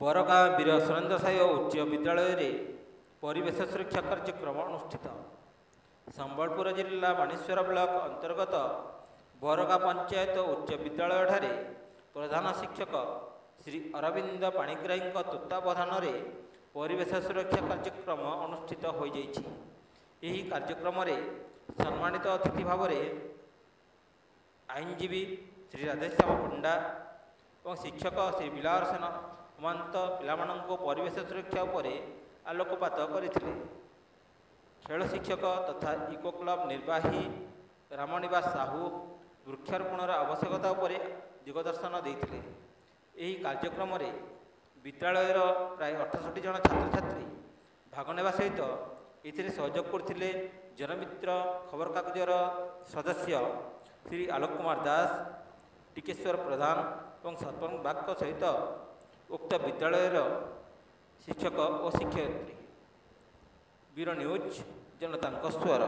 ବରଗାଁ ବୀର ସୁରେନ୍ଦ୍ର ସାଏ ଉଚ୍ଚ ବିଦ୍ୟାଳୟରେ ପରିବେଶ ସୁରକ୍ଷା କାର୍ଯ୍ୟକ୍ରମ ଅନୁଷ୍ଠିତ। ସମ୍ବଲପୁର ଜିଲ୍ଲା ବାଣେଶ୍ୱର ବ୍ଲକ ଅନ୍ତର୍ଗତ ବରଗାଁ ପଞ୍ଚାୟତ ଉଚ୍ଚ ବିଦ୍ୟାଳୟଠାରେ ପ୍ରଧାନ ଶିକ୍ଷକ ଶ୍ରୀ ଅରବିନ୍ଦ ପାଣିଗ୍ରାହୀଙ୍କ ତତ୍ତ୍ୱାବଧାନରେ ପରିବେଶ ସୁରକ୍ଷା କାର୍ଯ୍ୟକ୍ରମ ଅନୁଷ୍ଠିତ ହୋଇଯାଇଛି। ଏହି କାର୍ଯ୍ୟକ୍ରମରେ ସମ୍ମାନିତ ଅତିଥି ଭାବରେ ଆଇନଜୀବୀ ଶ୍ରୀ ରାଧେଶ୍ୟାମ ପଣ୍ଡା ଏବଂ ଶିକ୍ଷକ ଶ୍ରୀ ବିଲାର ସେନ ମହାନ୍ତ ପିଲାମାନଙ୍କୁ ପରିବେଶ ସୁରକ୍ଷା ଉପରେ ଆଲୋକପାତ କରିଥିଲେ। ଖେଳ ଶିକ୍ଷକ ତଥା ଇକୋ କ୍ଲବ ନିର୍ବାହୀ ରାମନିବାସ ସାହୁ ବୃକ୍ଷରୋପଣର ଆବଶ୍ୟକତା ଉପରେ ଦିଗଦର୍ଶନ ଦେଇଥିଲେ। ଏହି କାର୍ଯ୍ୟକ୍ରମରେ ବିଦ୍ୟାଳୟର ପ୍ରାୟ 68 ଜଣ ଛାତ୍ରଛାତ୍ରୀ ଭାଗ ନେବା ସହିତ ଏଥିରେ ସହଯୋଗ କରିଥିଲେ ଜନମିତ୍ର ଖବରକାଗଜର ସଦସ୍ୟ ଶ୍ରୀ ଆଲୋକ କୁମାର ଦାସ, ଟିକେଶ୍ୱର ପ୍ରଧାନ ଏବଂ ସରପଞ୍ଚ ବାଗଙ୍କ ସହିତ ଉକ୍ତ ବିଦ୍ୟାଳୟର ଶିକ୍ଷକ ଓ ଶିକ୍ଷୟିତ୍ରୀ। ବ୍ୟୁରୋ ନ୍ୟୁଜ୍, ଜନତାଙ୍କ ସ୍ୱର।